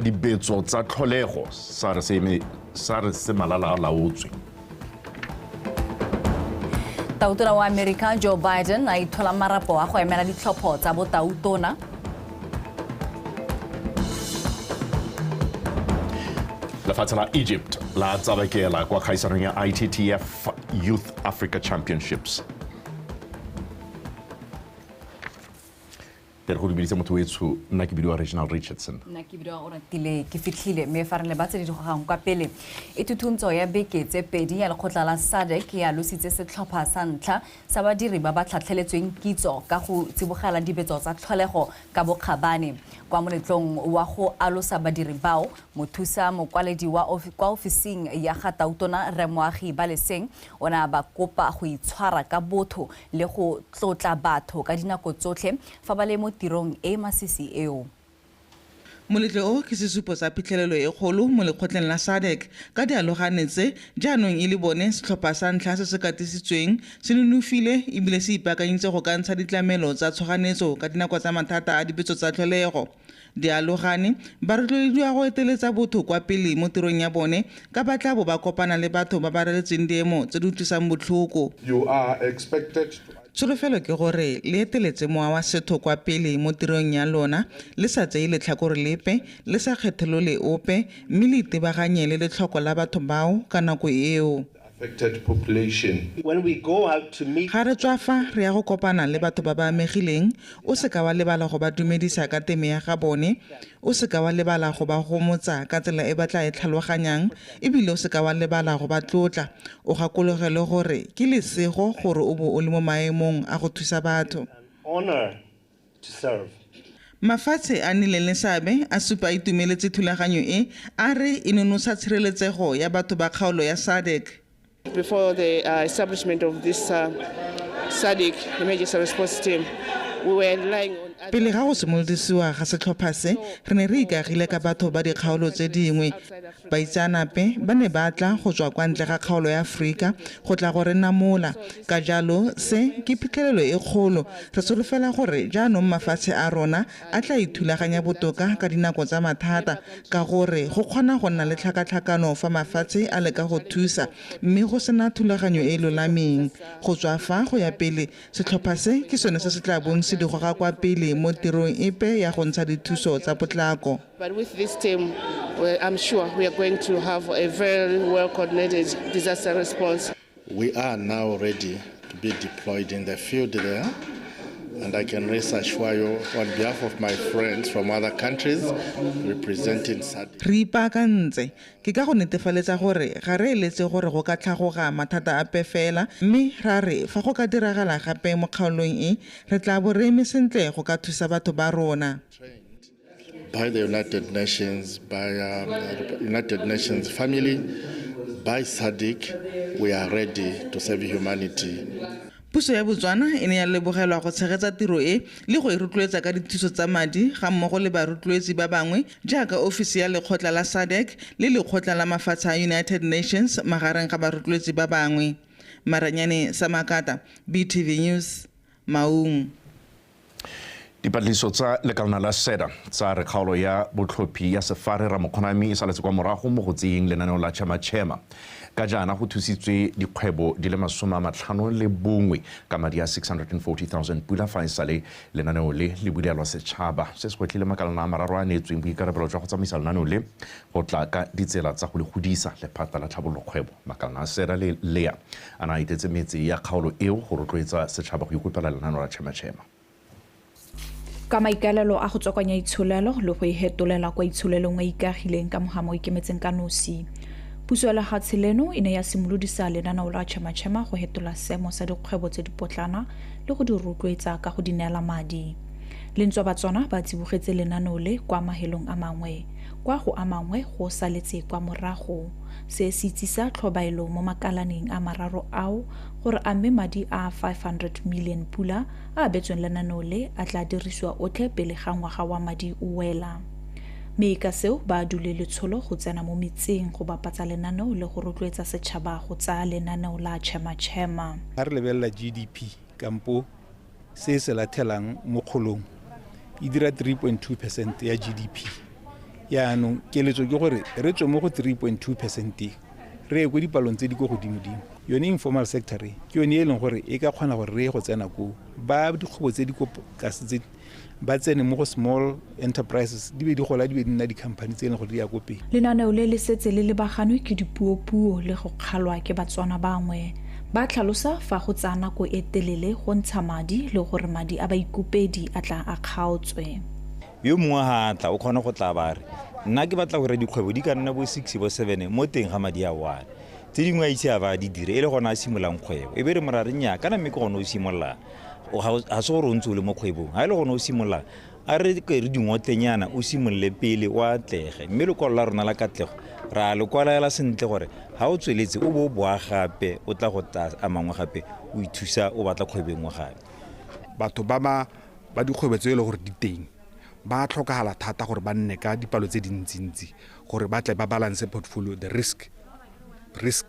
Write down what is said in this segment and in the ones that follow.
Dibetso tsa tlholego sa re se malala a laotswe. Tautona wa Amerika Joe Biden a ithola marapo a go emela ditlhopho tsa botautona. Lefatshe la Egypt la tsabakela kwa kgaisanong ya ITTF Youth Africa Championships. Tere go dumedise motho wetsho, nna ke bidiwa Reginald Richardson. Nna ke bidiwa Oratile ke fitlhile mme fa re le batse di digogang kwa pele. E thuthuntsho ya beke tse pedi ya lekgotla la SADC ya lositse setlhopha sa ntlha sa badiri ba ba tlhatlheletsweng kitso ka go tsibogela dibetso tsa tlholego ka bokgabane. Kwa moletlong wa go alosa badiri bao, mothusa mokwaledi wa kwa ofising ya ga Tautona Rre Moagi Baleseng o ne a ba kopa go itshwara ka botho le go tlotla batho ka dinako tsotlhe fa ba le mo tirong e masisi eo. Moletlo o ke sesupo sa phitlhelelo e kgolo mo lekgotleng la SADC ka dialogane tse jaanong e le bone setlhopha sa ntlha se se katisitsweng se nonofile ebile se ipaakanyitse go ka ntsha ditlamelo tsa tshoganetso ka dinako tsa mathata a dibetso tsa tlholego. Dialogane ba rotloediwa go eteletsa botho kwa pele mo tirong ya bone ka ba tla bo ba kopana le batho ba ba raletseng diemo tse di utlwisang botlhoko. You are expected to Tsholofelo ke gore le eteletse mowa wa setho kwa pele mo tirong ya lona, le sa tseye letlhakore lepe, le sa kgetholole ope, mme le itebaganye le letlhoko la batho bao ka nako eo. Affected population. When we go out to meet Ga re tswa fa re ya go kopana le batho ba ba amegileng, o se ka wa lebala go ba dumedisa ka teme ya ga bone, o se ka wa lebala go ba gomotsa ka tsela e ba tla e tlhaloganyang, ebile o se ka wa lebala go ba tlotla. O gakologelwe gore ke lesego gore o bo o le mo maemong a go thusa batho. Honor to serve. Mafatshe a nnileng le seabe a supa a itumeletse thulaganyo e, a re e nonotsha tshireletsego ya batho ba kgaolo ya SADC. Before the establishment of this SADC emergency response team, we were relying on other Pele ga go simolodisiwa ga setlhopha se, re ne re ikagile ka batho ba dikgaolo tse dingwe. Baitseanape ba ne ba tla go tswa kwa ntle ga kgaolo ya Aforika go tla go re namola. Ka jalo se ke phitlhelelo e kgolo. Re solofela gore jaanong mafatshe a rona a tla ithulaganya botoka ka dinako tsa mathata, ka gore go kgona go nna le tlhakatlhakano fa mafatshe a leka go thusa mme go sena thulaganyo e lolameng. Go tswa fa go ya pele, setlhopha se ke sone se se tla bong se di goga kwa pele mo tirong epe ya go ntsha dithuso tsa potlako. But with this team, I'm sure we are going to have a very well coordinated disaster response. We are now ready to be deployed in the field there, and I can rest assure you on behalf of my friends from other countries representing SADC. Re ipaakantse, ke ka go netefaletsa gore ga re eletse gore go ka tlhagoga mathata ape fela, mme ra re fa go ka diragala gape mo kgaolong e, re tla bo re eme sentle go ka thusa batho ba rona. By the United Nations, by United Nations family, by SADC, we are ready to serve humanity. Puso ya Botswana e ne ya lebogelwa go tshegetsa tiro e le go e rotloetsa ka dithuso tsa madi ga mmogo le barotloetsi ba bangwe jaaka ofisi ya lekgotla la SADC le lekgotla la mafatshe a United Nations magareng ga barotloetsi ba bangwe. Maranyane Samakata, BTV News, Maung. Dipatlisiso tsa lekalana la SEDA tsa re kgaolo ya botlhophi ya Sefhare Ramokgonami e saletse kwa morago mo go tseyeng lenaneo la Chema Chema. Ka jaana go thusitswe dikgwebo di le 51 ka madi a 640,000 pula fa e sale lenaneo le le bulelwa setšhaba. Se se gwetlhile makalana a mararo a neetsweng boikarabelo jwa go tsamaisa lenaneo le go tla ka ditsela tsa go le godisa. Lephata la tlhabololo kgwebo, makalana a SEDA le LEA a na a etetse metse ya kgaolo eo go rotloetsa setšhaba go ikopela lenaneo la Chema Chema. Ka maikaelelo a go tswakanya itsholelo le go e hetolela kwa itsholelong e ikagileng ka mogamo o ikemetseng ka nosi. Puso ya lefatshe leno e ne ya simolodisa lenaneo la Chema Chema go hetola seemo sa dikgwebo tse dipotlana le go di rotloetsa ka go di neela madi. Lentswa Batswana ba tsibogetse lenaneo le kwa mahelong a mangwe, kwa go a mangwe go saletse kwa morago. Se se itsisa tlhobaelo mo makalaneng a mararo ao gore a mme madi a 500 million pula a abetsweng lenaneo le a tla dirisiwa otlhe pele ga ngwaga wa madi o wela. Mme ka seo ba dule letsholo go tsena mo metseng go bapatsa lenaneo le go rotloetsa setšhaba go tsaya lenaneo la Chema Chema. Ha re lebelela GDP kampo se se latelang mo kgolong e dira 3.2% ya GDP. Yaanong keletso ke gore re tswe mo go 3.2% re ye ko dipalong tse di ko godimodimo. Yone informal sector e ke yone e leng gore e ka kgona gore re ye go tsena koo, ba dikgwebo tse di ko tlase tse ba tsene mo go small enterprises, di be di gola, di be di nna di-company tse e leng gore di ya ko pele. Lenaneo le le setse le lebaganwe ke dipuopuo le go kgalwa ke Batswana bangwe. Ba tlhalosa fa go tsaya nako e telele go ntsha madi le gore madi a baikopedi a tla a kgaotswe. Yo mongwe ga a tla o kgona go tla ba re nna ke batla gore dikgwebo di ka nna bo 6 bo 7 mo teng ga madi a one, tse dingwe a ise a ba a di dire e le gona a simololang kgwebo, e be re mora re nnyaa kana mme ke gone o simololang, ga se gore o ntse o le mo kgwebong, ga e le gone o simololang a re ke re dingotlenyana o simolole pele o atlege. Mme lekwalo la rona la katlego ra le kwalaela sentle gore ga o tsweletse o bo o boa gape o tla go tla a mangwe gape o ithusa o batla kgwebo e nngwe gape. Batho ba ba dikgwebo tse e leng gore di teng ba tlhokagala thata gore ba nne ka dipalo tse dintsintsi gore ba tle ba balance portfolio, the risk, risk,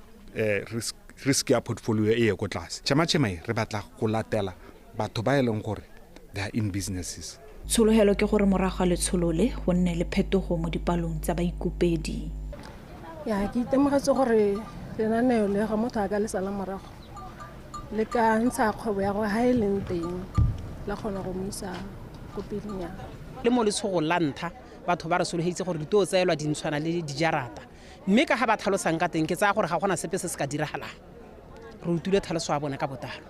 risk, risk ya portfolio e ye ko tlase. Chema Chema e re batla go latela batho ba e leng gore they are in businesses. Tshologelo ke gore morago ga letsholo le go nne le phetogo mo dipalong tsa baikopedi. Ya, ke itemogetse gore lenaneo le ga motho a ka le sala morago le ka ntsha kgwebo ya gagwe ha e leng teng la kgona go mo isa ko pelenyana. Le mo letshogong la ntlha batho ba re sologetse gore ditoo tsaelwa dintshwana le dijarata, mme ka ga ba tlhalosang ka teng ke tsaya gore ga gona sepe se se ka diragalang. Re utlwile tlhaloso ya bone ka botlalo.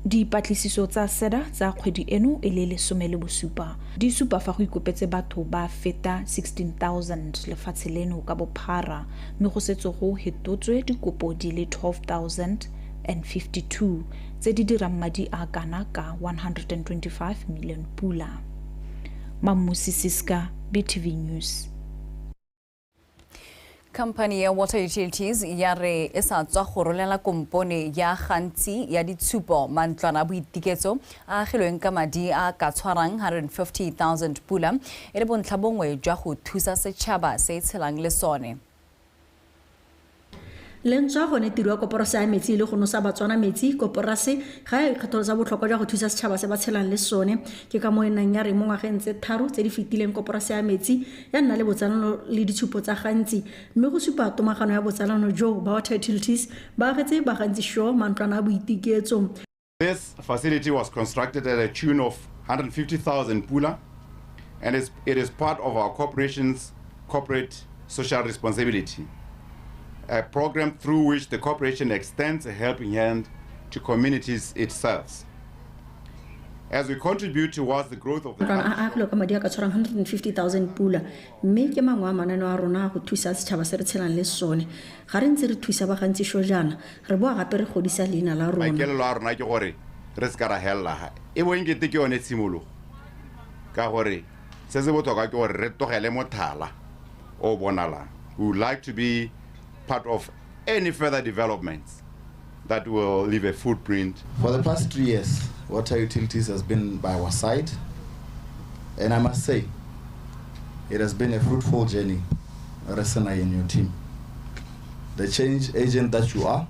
Dipatlisiso tsa SEDA tsa kgwedi eno e le 17 di supa fa go ikopetse batho ba feta 16,000 lefatshe leno ka bophara, mme go setse go hetotswe dikopo di le 12,052 tse di dirang madi a kana ka 125 million pula. Mamusi Siska, BTV News. Company ya Water Utilities ya re e sa tswa go rolela kompone ya gantsi ya ditshupo mantlwana a boitiketso a agilweng ka madi a ka tshwarang 150,000 pula e le bontlha bongwe jwa go thusa setšhaba se e tshelang le sone. Lentswa gone tiro ya koporase ya metsi le go nosa Batswana metsi, koporase ga e ikgatholosa botlhokwa jwa go thusa setšhaba se ba tshelang le sone. Ke ka moo e nang ya re mo ngwageng tse 3 tse di fetileng koporase ya metsi ya nna le botsalano le ditshupo tsa gantsi, mme go supa tomagano ya botsalano jo ba Water Utilities ba agetse ba gantsi sho mantlwana a boitiketso. This facility was constructed at a tune of 150,000 pula, and it is part of our corporation's corporate social responsibility, a program through which the corporation extends a helping hand to communities it serves. As we contribute towards the growth of the country. A agilwe ka madi a ka tshwarang 150,000 pula, mme ke mangwe a mananeo a rona a go thusa setšhaba se re tshelang le sone. Ga re ntse re thusa ba gantsi sho jaana, re boa gape re godisa leina la rona. Maikaelelo a rona ke gore re se ka ra helela gae, e bo nkete ke yone tshimologo, ka gore se se botlhokwa ke gore re tlogele mothala o bonalang. We would like to be part of any further developments that will leave a footprint. For the past 3 years, Water Utilities has been by our side, and I must say, it has been a fruitful journey, Resena and your team. The change agent that you are.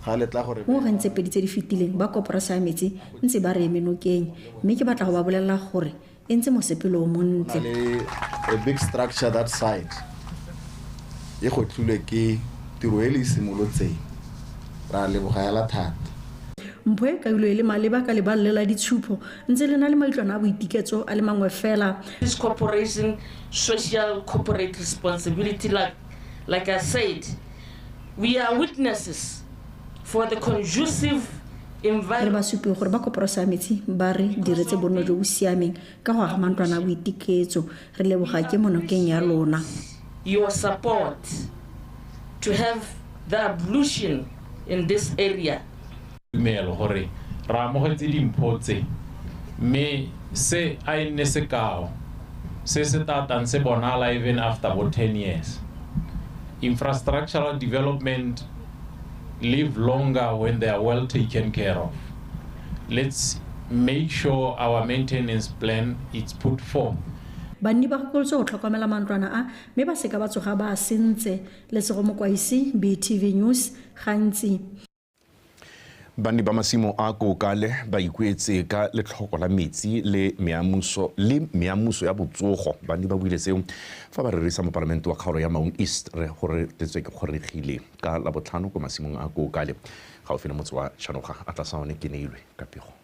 Mo ngwageng tse 2 tse di fetileng ba koporase ya metsi ntse ba re eme nokeng, mme ke batla go ba bolelela gore e ntse mosepele o montle. A big structure that side e gotlhilwe ke tiro e le e simolotseng, ra lebogela thata. Mpho e kailwe e le maleba ka lebalele la ditshupo ntse le na le maitlwana a boitiketso a le mangwe fela. This corporation social corporate responsibility, like I said, we are witnesses for the conducive Re ba supe gore ba koporase ya metsi ba re diretse bonno jo bo siameng ka go aga mantlwana a boitiketso. Re leboga ke monokeng ya lona. Your support to have the ablution in this area. Tumelo gore re amogetse dimpho tse, mme se a e nne sekao se se tatang se bonala even after bo 10 years. Infrastructural development live longer when they are well taken care of. Let's make sure our maintenance plan is put forth. Banni ba gakolotswe go tlhokomela mantlwana a mme ba seka ba tsoga ba a sentse. Lesego Mokwaisi, BTV News, gantsi. Banni ba masimo a Kokale ba ikuetse ka letlhoko la metsi le meamuso ya botsogo. Banni ba buile seo fa ba rerisa mopalamente wa kgaolo ya Maun East re gore tetswe ke kgoregile ka Labotlhano ko masimong a Kokale gaufi le motse wa Chanoga. A tlasa one ke neilwe ka pego.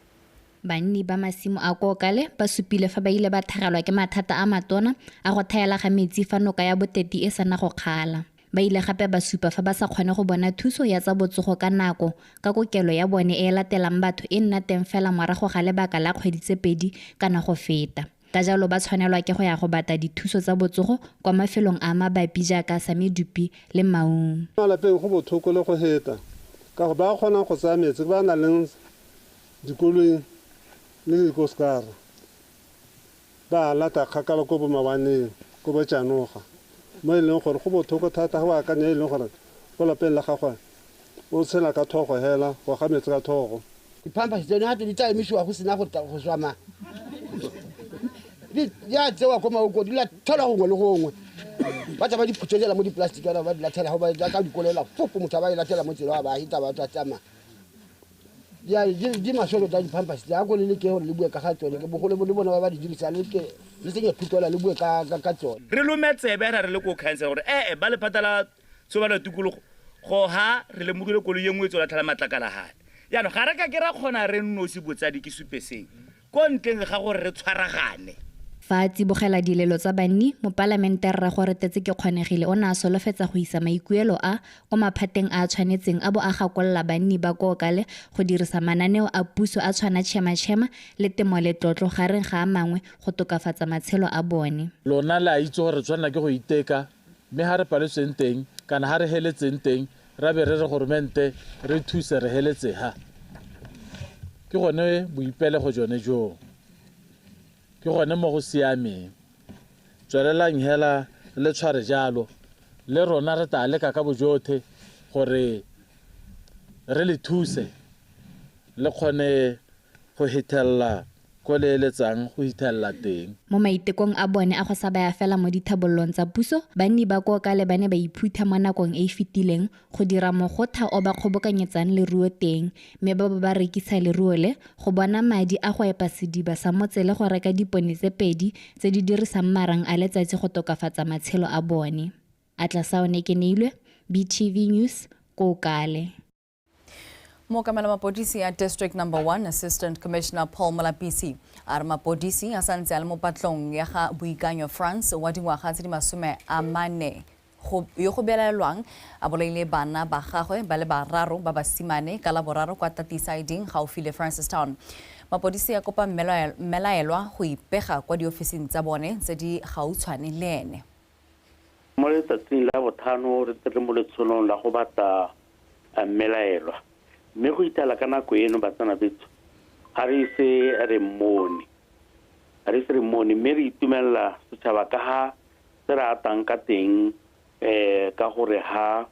Banni ba masimo a Kokale ba supile fa ba ile ba thagelwa ke mathata a matona a go thaela ga metsi fa noka ya Boteti e sena go kgala. Ba ile gape ba supa fa ba sa kgone go bona thuso ya tsa botsogo ka nako ka kokelo ya bone e latelang batho e nna teng fela morago ga lebaka la kgwedi tse 2 kana go feta. Ka jalo ba tshwanelwa ke go ya go batla dithuso tsa botsogo kwa mafelong a mabapi jaaka Samedupi le Maung. Malapeng go bothoko le go heta ka go ba kgona go tsaya metsi ba na leng dikoloi le dikoskara ba lata kgakala ko bo mawaneng ko bo Chanoga mo e leng gore go bothoko thata go akanya e leng gore ko lapeng la gagwe o tshela ka thogo hela go ga metsi ka thogo. Diphampa tseno ha di tla emisiwa go sena go swama di ya tsewa ko maoko di la thola gongwe le gongwe ba tsa ba di phuthela mo di-plastic ba di latlhela go ba ka dikolela fofo motho ba e latlhela mo tsela ba hita ba tla tsamaya. Di masolo tsa diphampa tse a ko le leke gore le bue ka ga tsone ke bogolo le bona ba ba di dirisa le ke le tsenye thutola le bue ka tsone. Re lometsebe ra re le ko council gore ba lephata la tshobalo tikologo go ha re lemogile koloi e nngwe e tswa latlhela matlakala gale. Jaanong ga re ka ke ra kgona re nnosi botsadi ke supe seng ko ntleng ga gore re tshwaragane. Fa a tsibogela dilelo tsa banni, mopalamente Rre Goretetse Kekgonegile o ne a solofetsa go isa maikuelo a kwa maphateng a a tshwanetseng a bo a gakolola banni ba Kokale go dirisa mananeo a puso a tshwana Chema Chema le Temo Letlotlo gareng ga a mangwe go tokafatsa matshelo a bone. Lona le a itse gore tshwanela ke go iteka mme ga re paletsweng teng kana ga re heletseng teng ra be re re goromente re thuse re heletse ha. Ke gone boipelego jone joo. Ke gone mo go siameng. Tswelelang hela le tshware jalo le rona re tla leka ka bojothe gore re le thuse le kgone go hithella ko le eletsang go hithella teng. Mo maitekong a bone a go sa baya fela mo dithabolong tsa puso, banni ba Kokale ba ne ba iphutha mo nakong e e fetileng go dira mogotha o ba kgobokanyetsang leruo teng, mme ba ba rekisa leruo le go bona madi a go epa sediba sa motse le go reka dipone tse 2 tse di dirisang marang a letsatsi go tokafatsa matshelo a bone. Atlasaone Keneilwe, BTV News, Kokale. Mookamela mapodisi a District Number 1 Assistant Commissioner Paul Molapisi a re mapodisi a santse a le mo patlong ya ga Boikanyo France wa dingwaga tse di 40 yo go belaelwang a bolaile bana ba gagwe ba le bararo ba basimane ka Laboraro kwa Tatisiding gaufi le Francistown. Mapodisi a kopa mmelaelwa go ipega kwa diofising tsa bone tse di gautshwane le ene. Mo letsatsing la botlhano re tle mo letsholong la go batla mmelaelwa. Mme go itala ka nako eno batsana betso ga re ise re mmone, mme re itumelela setšhaba ka ha se re atang ka teng ka gore ha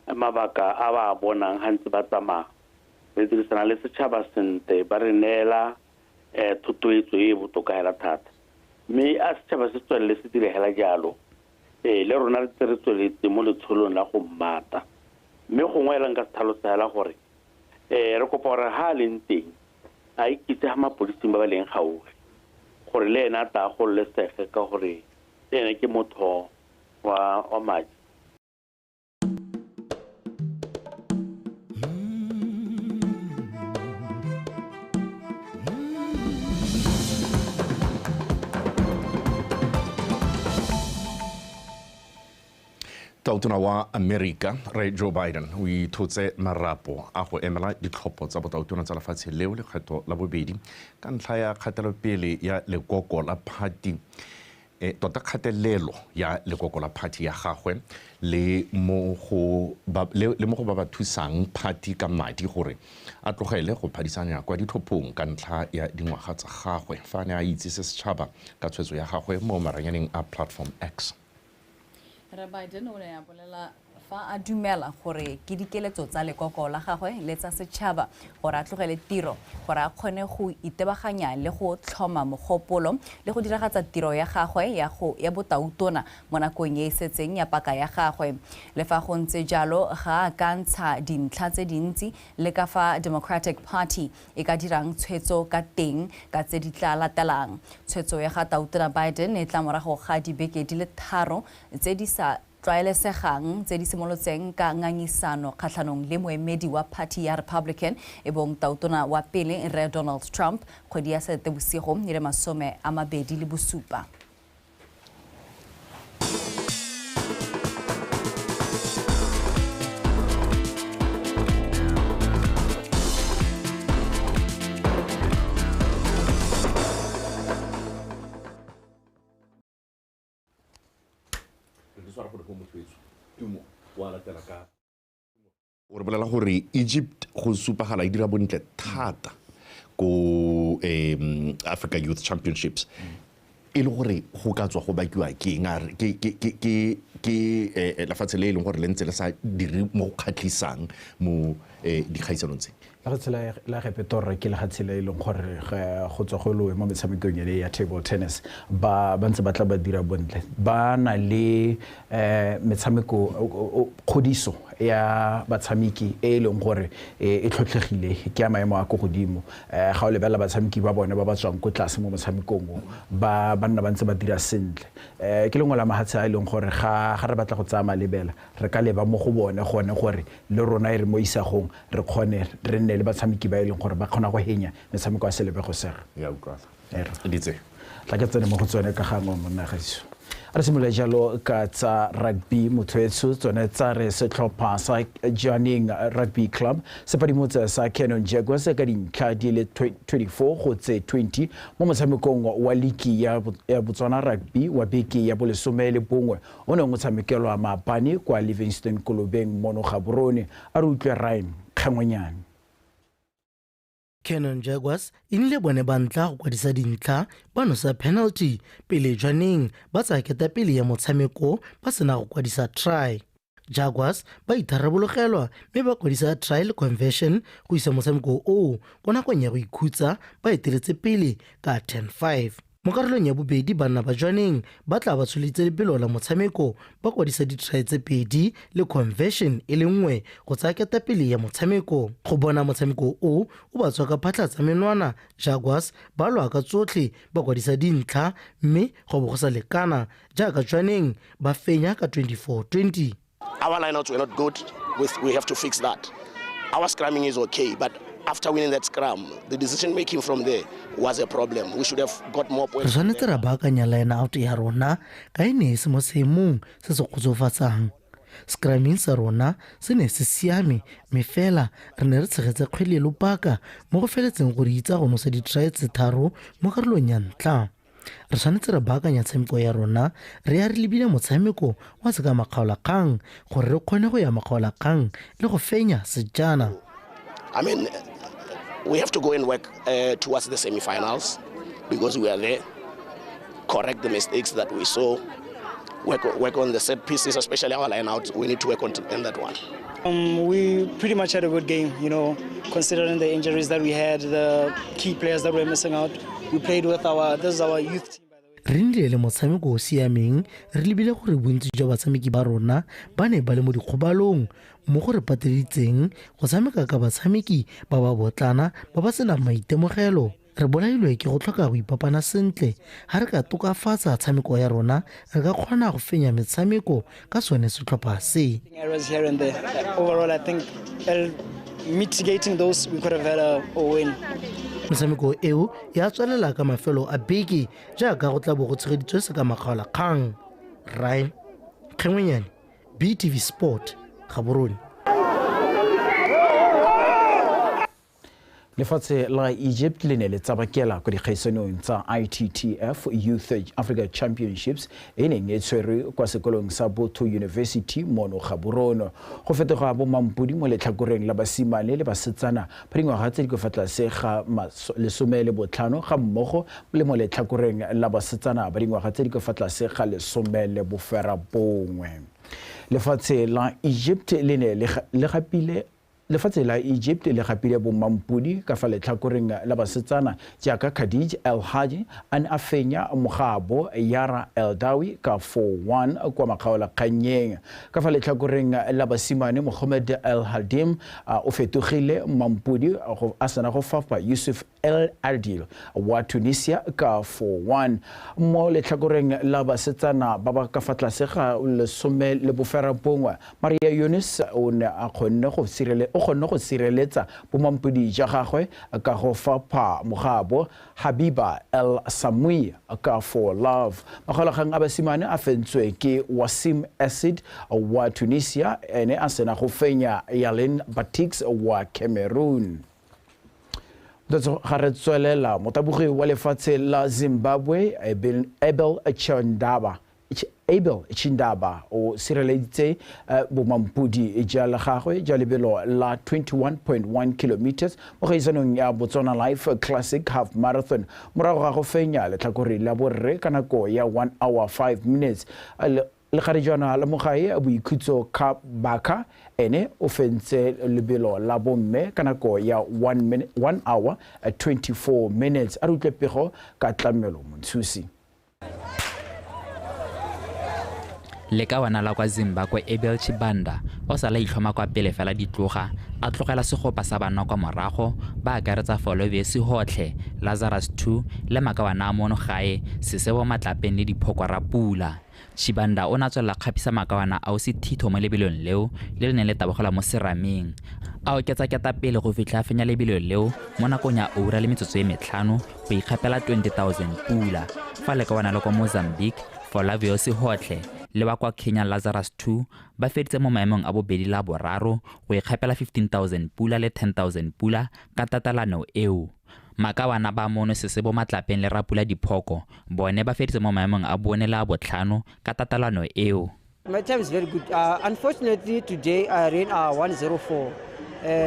mabaka a ba bonang ga ntse ba tsamaya re dirisana le setšhaba sentle ba re neela thotloetso e botoka hela thata, mme a setšhaba se tswelele se dire hela jalo le rona re tse re tsweletse mo letsholong la go mmata. Mme gongwe elang ka se tlhalosa hela gore re kopa gore ha a leng teng a ikitse ga mapodising ba ba leng gaufi gore le ena a tla gololesege ka gore le ene ke motho wa madi. Tautona wa Amerika Re Joe Biden o ithotse marapo a go emela ditlhopho tsa botautona tsa lefatshe leo lekgetho la bobedi ka ntlha ya kgatelopele ya lekoko la party tota kgatelelo ya lekoko la party ya gagwe le mo go ba ba thusang party ka madi gore a tlogele go phadisanya kwa ditlhophong ka ntlha ya dingwaga tsa gagwe fa a ne a itsise setšhaba ka tshwetso ya gagwe mo maranyaneng a Platform X. Re Biden o ne a bolela Fa a dumela gore ke dikeletso tsa lekoko la gagwe le tsa setšhaba gore a tlogele tiro gore a kgone go itebaganya le go tlhoma mogopolo le go diragatsa tiro ya gagwe ya botautona mo nakong e e setseng ya paka ya gagwe. Le fa go ntse jalo, ga a ka ntsha dintlha tse dintsi le ka fa Democratic Party e ka dirang tshwetso ka teng ka tse di tla latelang. Tshwetso ya ga Tautona Biden e tla morago ga dibeke di le 3 tse di sa tlwaelesegang tse di simolotseng ka ngangisano kgatlhanong le moemedi wa party ya Republican e bong tautona wa pele Rre Donald Trump kgwedi ya Seetebosigo e le 27. O re bolela gore Egypt go supagala e dira bontle thata ko Africa Youth Championships, e le gore go ka tswa go bakiwa ke eng? A re ke lefatshe le e leng gore le ntse le sa dire mo go kgatlhisang mo dikgaisanong tse. Lefatshe la Egepeto ke lefatshe le e leng gore go tswa go lowe mo metshamekong ene ya table tennis, ba ntse ba tla ba dira bontle. Ba na le metshameko kgodiso ya batshameki e leng gore e tlhotlhegile, ke ya maemo a ko godimo. Ga o lebelela batshameki ba bone ba ba tswang ko tlase mo motshamekong o, ba nna ba ntse ba dira sentle. Ke lengwe la mahatshe a e leng gore ga re batla go tsaya malebela, re ka leba mo go bone gone gore le rona e re mo isagong re kgone re nne le batshameki ba e leng gore ba kgona go henya metshameko ya selebego sere. Ya utlwala. Ditse. Tla ke tsene mo go tsone ka gangwe monna gaetsho. A re simolola jalo ka tsa rugby motho tsone tsa re setlhopha sa Jwaneng Rugby Club se padimotse sa Canon Jaguars ka dintlha di le 24 go tse 20 mo motshamekong wa liki ya Botswana Rugby wa beke ya bo11 o neng o tshamekelwa maabane kwa Livingston Kolobeng mono Gaborone. A re utlwe Ryan Kgangwenyane. Canon Jaguars e nnile bone ba ntlha go kwadisa dintlha ba nosa penalty pele Jwaneng ba tsaya ketapele ya motshameko ba sena go kwadisa try. Jaguars ba itharabologelwa mme ba kwadisa try le conversion go isa motshameko oo ko nakong ya go ikhutsa ba eteletse pele ka 10-5. Mo karolong ya bobedi banna ba Jwaneng ba tla ba tsholitse lebelo la motshameko ba kwadisa di-try tse 2 le conversion e le 1 go tsaya ketapele ya motshameko. Go bona motshameko o o ba tswa ka phatlha tsa menwana, Jaguars ba lwa ka tsotlhe ba kwadisa dintlha mme go bo go sa lekana jaaka Jwaneng ba fenya ka 24-20. Our lineouts were not good. We have to fix that. Our scrumming is okay, but after winning that scrum, the decision making from there was a problem. We should have got more points. Re tshwanetse ra baakanya line out ya rona ka e ne e se mo seemong se se kgotsofatsang. Scrumming sa rona se ne se siame, mme fela re ne re tshegetse kgwele lobaka mo go feletseng gore itsa go nosa di-try tse 3 mo karolong ya ntlha. Re tshwanetse re baakanya tshameko ya rona re ya re lebile motshameko wa se ka makgaolakgang gore re kgone go ya makgaolakgang le go fenya sejana. I mean, we have to go and work towards the semi-finals because we are there. Correct the mistakes that we saw. Work on the set pieces, especially our line-out. We need to work on that one. We pretty much had a good game, you know, considering the injuries that we had, the key players that were missing out. We played with this is our youth team. Re nnile le motshameko o siameng, re lebile gore bontsi jwa batshameki ba rona ba ne ba le mo dikgobalong mo go re pateleditseng go tshameka ka batshameki ba ba botlana ba ba senang maitemogelo. Re bolailwe ke go tlhoka go ipapana sentle. Ha re ka tokafatsa tshameko ya rona, re ka kgona go fenya metshameko ka sone setlhopha se. Errors here and there. Overall, I think mitigating those, we could have had a win. Metshameko eo ya tswelela ka mafelo a beke jaaka go tla bo go tshegeditswe se ka makgaolakgang. Ryan Kgengwenyane, BTV Sport, Gaborone. Lefatshe la Egypt le ne le tsabakela ko dikgaisanong tsa ITTF Youth Africa Championships e neng e tshwerwe kwa sekolong sa Botho University mono Gaborone. Go fetoga bo mampodi mo letlhakoreng la basimane le basetsana ba dingwaga tse di ka fa tlase ga 15 ga mmogo le mo letlhakoreng la basetsana ba dingwaga tse di ka fa tlase ga 19. Lefatshe la Egypt le ne le gapile Lefatshe la Egypt le gapile bommampodi ka fa letlhakoreng la basetsana jaaka Khadij El Haji a ne a fenya mogabo Yara Eldawi ka 4-1 kwa makgaolakgannyeng. Ka fa letlhakoreng la basimane Mohamed El Hadim o fetogile mmampodi a sena go fapa Yusuf El Adil wa Tunisia ka 4-1. Mo letlhakoreng la basetsana ba ba ka fa tlase ga 19, Maria Yunis o ne a kgonne go sireletsa bomampodi ja gagwe ka go fapha mogabo Habiba El Samui ka 4-love. Makgolakgang a basimane a fentswe ke Wasim Acid wa Tunisia ene a sena go fenya Yalin Batix wa Cameroon. Ga re tswelela, motabogi wa lefatshe la Zimbabwe Abel Chindaba o sireleditse bomampodi ja la gagwe ja lebelo la 21.1 kilometers mo kgaisanong ya Botswana Life Classic Half Marathon morago ga go fenya letlhakore la borre ka nako ya 1 hour 5 minutes. Lekgarejwana la mogae Boikhutso Baka ene o fentse lebelo la bomme ka nako ya 1 hour 24 minutes. A re utlwe pego ka Tlamelo Montshusi. Lekawana la kwa Zimbabwe Abel Chibanda o sala itlhoma kwa pele fela ditloga a tlogela segopa sa banna kwa morago ba akaretsa Folovesi Hotlhe, Lazarus 2 le makawana a mono gae Sesebo Matlapeng le Diphoko Rapula. Chibanda o ne a tswelela kgapisa makawana ao sethitho mo lebelong leo le le neng le tabogela mo serameng. A oketsa ketapele go fitlha a fenya lebelo leo mo nakong ya ura le metsotso e metlhano go ikgapela 20,000 pula. Fa lekawana la kwa Mozambique Folaviosi Hotlhe le wa kwa Kenya Lazarus 2 ba feditse mo maemong a bobedi la boraro go ikgapela 15,000 pula le 10,000 pula ka tatelano eo. Makawana ba mono Sesebo Matlapeng le Rapula Diphoko bone ba feditse mo maemong a bone le a botlhano ka tatelano eo. My time is very good. Unfortunately today I ran 104.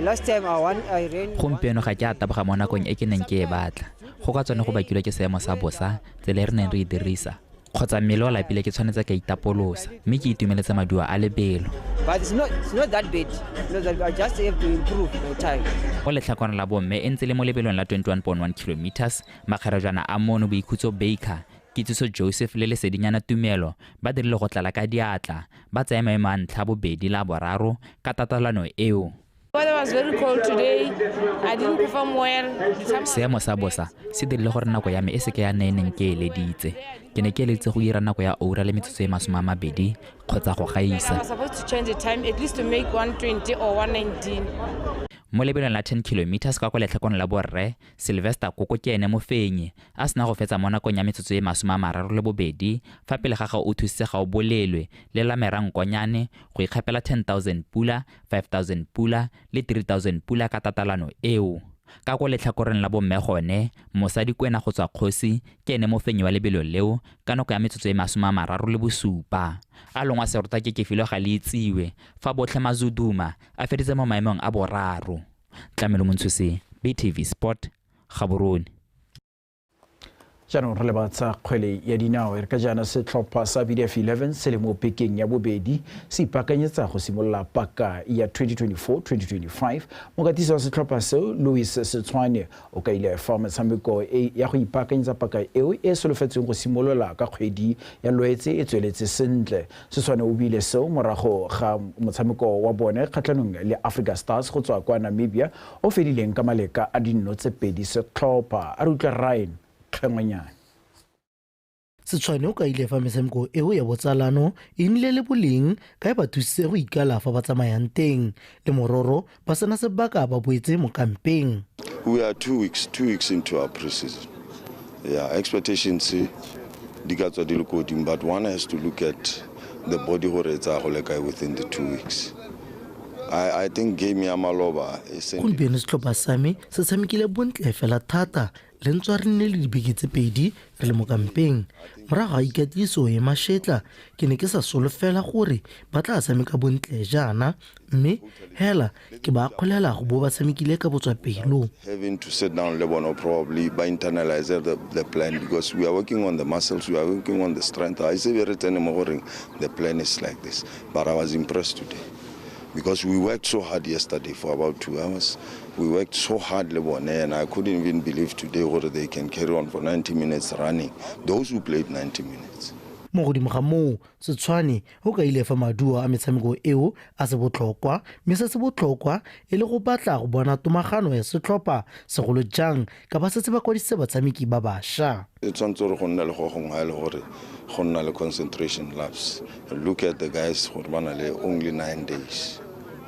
Last time I ran. Gompieno ga ke a taboga mo nakong e ke neng ke e batla. Go ka tsone go bakilwe ke seemo sa bosa tsela e re neng re e dirisa. Kgotsa mmele o lapile ke tshwanetse ka itapolosa mme ke itumeletse maduo a lebelo. But it's not that bad. I just have to improve my time. Go letlhakoreng la bomme e ntse le mo lebelong la 21.1 kilometers, makgarejwana a mono Boikhutso Baker, Kitsiso Joseph le Lesedinyana Tumelo ba dirile go tlala ka diatla, ba tsaya maemo a ntlha bobedi la boraro ka tatelano eo. Weather was very cold today. I didn't perform well. Seemo sa bosa se dirile gore nako ya me e seke ya nna e neng ke eleditse. Ke ne ke eleditse go dira nako ya ura le metsotso e 20 kgotsa go gaisa. I was supposed to change the time at least to make 120 or 119. Mo lebelong la 10 kilometers ka kwa letlhakoreng la borre, Sylvester Koko ke ene mofenyi a sena go fetsa mo nakong ya metsotso e 32 fa pele ga ga o thusitse ga o bolelwe le la Merankonyane go ikgapela 10,000 pula, 5,000 pula le 3,000 pula ka tatelano eo. Ka kwa letlhakoreng la bomme gone, mosadi Kwena go tswa Kgosi ke ene mofenyi wa lebelo leo ka nako ya metsotso e 37. A longwa serota ke Kefilwe ga le itsiwe fa botlhe Mazuduma a feditse mo maemong a boraro. Tlamelo Montshusi, BTV Sport, Gaborone. Jaanong re lebatsa kgwele ya dinao e re ka jaana setlhopha sa BDF 11 se le mo bekeng ya bobedi se ipaakanyetsa go simolola paka ya 2024-2025. Mokatisi wa setlhopha seo Louis Setshwane o kaile fa metshameko e ya go ipaakanyetsa paka eo e solofetsweng go simolola ka kgwedi ya Lwetse e tsweletse sentle. Setshwane o buile seo morago ga motshameko wa bone kgatlhanong le Africa Stars go tswa kwa Namibia o fedileng ka maleka a 0-2 setlhopha. A re utlwa Ryan Kgengwenyane. Setshwane o kaile fa metshameko eo ya botsalano e nnile le boleng ka e ba thusitse go ikala fa ba tsamayang teng le mororo ba sena sebaka ba boetse mo kampeng. We are 2 weeks into our pre-season. Yeah, expectations di ka tswa di le ko godimo, but one has to look at the body gore e tsaya go le kae within the 2 weeks. I think game ya maloba e Gompieno setlhopha sa me se tshamekile bontle fela thata. Le ntswa re nne le dibeke tse pedi re le mo kampeng morago ga ikatliso e mašetla, ke ne ke sa solofela gore ba tla tshameka bontle jaana, mme hela ke ba akgolela go bo ba tshamekile ka botswapelo. Having to sit down le bona, probably ba internalize the plan, because we are working on the muscles, we are working on the strength. I say re tsene mo goreng the plan is like this, but I was impressed today because we worked so hard yesterday for about 2 hours. We worked so hard le bone, and I couldn't even believe today whether they can carry on for 90 minutes running, those who played 90 minutes. Mo godimo ga moo, Setshwane o kaile fa maduo a metshameko eo a se botlhokwa, mme se se botlhokwa e le go batla go bona tomagano ya setlhopha, segolo jang ka ba setse ba kwadisitse batshameki ba bašwa. E tshwanetse gore go nne le go gongwe ga e le gore go nna le concentration lapse. Look at the guys gore ba na le only 9 days.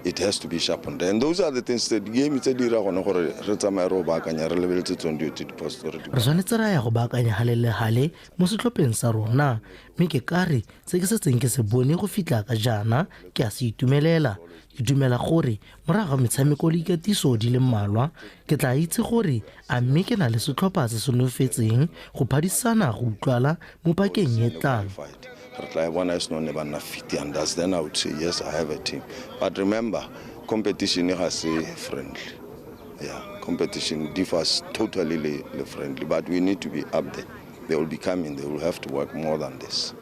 It has to be sharpened. And those are the things that game tse di dira gone gore re tsamaye re o baakanya, re lebeletse tsone dilo tse di phoso re di Re tshwanetse ra ya go baakanya gale le gale mo setlhopheng sa rona, mme ke ka re se ke setseng ke se bone go fitlha ka jaana ke a se itumelela. Ke dumela gore morago ga metshameko le ikatiso di le mmalwa ke tla itse gore a mme ke na le setlhopha se se nonofetseng go phadisana go utlwala mo pakeng e tlang. Re tla e bona e seno ne ba nna fit, and that's then I would say yes, I have a team. But remember, competition ga se friendly. Yeah, competition differs totally le friendly, but we need to be up there. They will be coming, they will have to work more than this.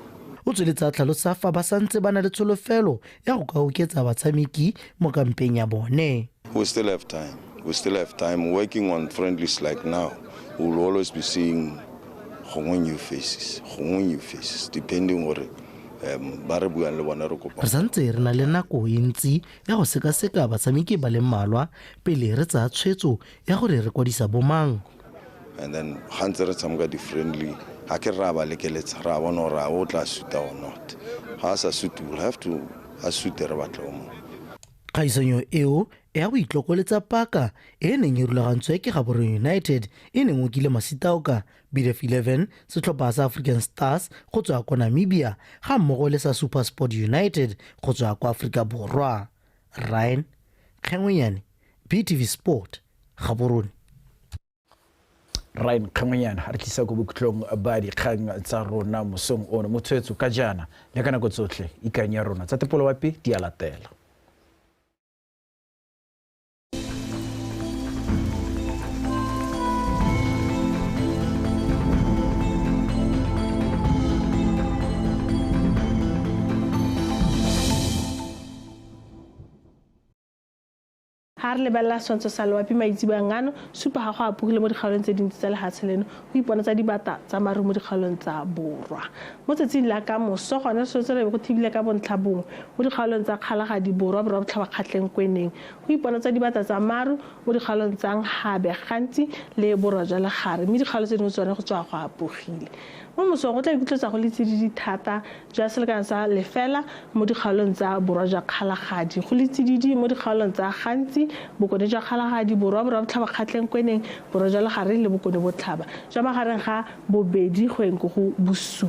O tsweletse a tlhalosa fa ba santse ba na le tsholofelo ya go ka oketsa batshameki mo kampeng ya bone. We still have time. We still have time. Working on friendlies like now, we will always be seeing gongwe new faces, gongwe new faces, depending gore ba re buang le bona re kopa. Re santse re na le nako e ntsi ya go sekaseka batshameki ba le mmalwa pele re tsaya tshwetso ya gore re kwadisa bomang. And then ga ntse re tshameka di-friendly, ga ke re a ba lekeletsa, re a bona gore a o tla suta or not. Ga a sa sute, we'll have to a sute re batle o mongwe. Kgaisanyo eo ya go itlokoletsa paka e neng e rulagantswe ke Gaborone United e neng okile Masitaoka, BDF 11, setlhopha sa African Stars go tswa kwa Namibia ga mmogo le sa SuperSport United go tswa kwa Afrika Borwa. Ryan Kgengwenyane, BTV Sport, Gaborone. Ryan Kgengwenyane re tlisa ko bokhutlong ba dikgang tsa rona mosong ono. Motshwetso ka jaana le ka nako tsotlhe ikanya ya rona tsa tepolowapi di a latela. Ha re lebelela setshwantsho sa loapi maitseboeng ano, supa ga go apogile mo dikgaolong tse dintsi tsa lehatshe leno, go ipona tsa dibata tsa maru mo dikgaolong tsa borwa. Mo tsatsing la ka moso gone setse re go thibile ka bontlha bongwe mo dikgaolong tsa Kgalagadi Borwa, Borwa Botlhaba, Kgatleng, Kweneng, go ipona tsa dibata tsa maru mo dikgaolong tsa Nhabe, Gantsi le Borwa jwa Legare, mme dikgaolo tse dingwe tsone go tswa go apogile. Mo mosong go tla ikutlwetsa go le tsididi thata jwa selekano sa lefela mo dikgaolong tsa Borwa jwa Kgalagadi, go le tsididi mo dikgaolong tsa Gantsi, Bokone jwa Kgalagadi, Borwa, Borwa Botlhaba, Kgatleng, Kweneng, Borwa jwa Legare le Bokone Botlhaba jwa magareng ga 2 go eng go 7.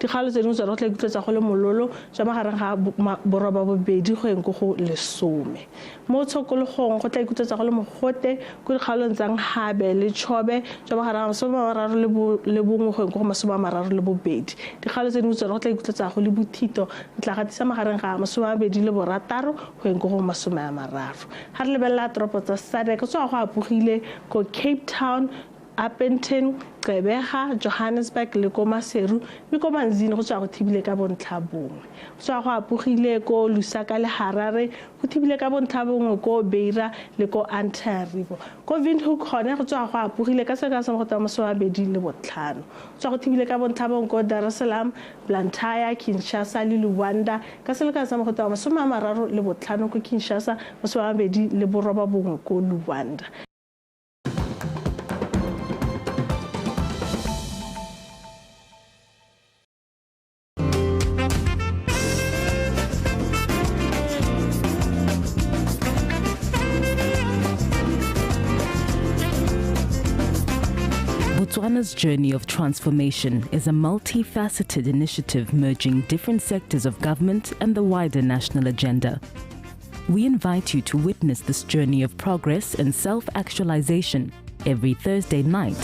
Dikgaolo tse dingwe tsone go tla ikutlwetsa go le mololo jwa magareng ga 8 go eng go 10. Mo tshokologong go tla ikutlwetsa go le mogote ko dikgaolong tsa Nhabe le Chobe jwa magareng ga 31 go eng go 32. Dikgaolo tse dingwe tsone go tla ikutlwetsa go le bothito tla gatisa magareng ga 26 go eng go 30. Ha re lebelela toropo tsa SADC, tswa go apogile ko Cape Town, Upington, Gqeberha, Johannesburg le ko Maseru, mme ko Manzini go tswa go thibile ka bontlha bongwe. Go tswa go apogile ko Lusaka le Harare, go thibile ka bontlha bongwe ko Beira le ko Antananarivo. Ko Windhoek gone go tswa go apogile ka sekao sa mogote wa 25. Go tswa go thibile ka bontlha bongwe ko Dar es Salaam, Blantyre, Kinshasa le Luanda ka selekano sa mogote wa 35 ko Kinshasa, 29 ko Luanda. Botswana's journey of transformation is a multifaceted initiative merging different sectors of government and the wider national agenda. We invite you to witness this journey of progress and self-actualization every Thursday night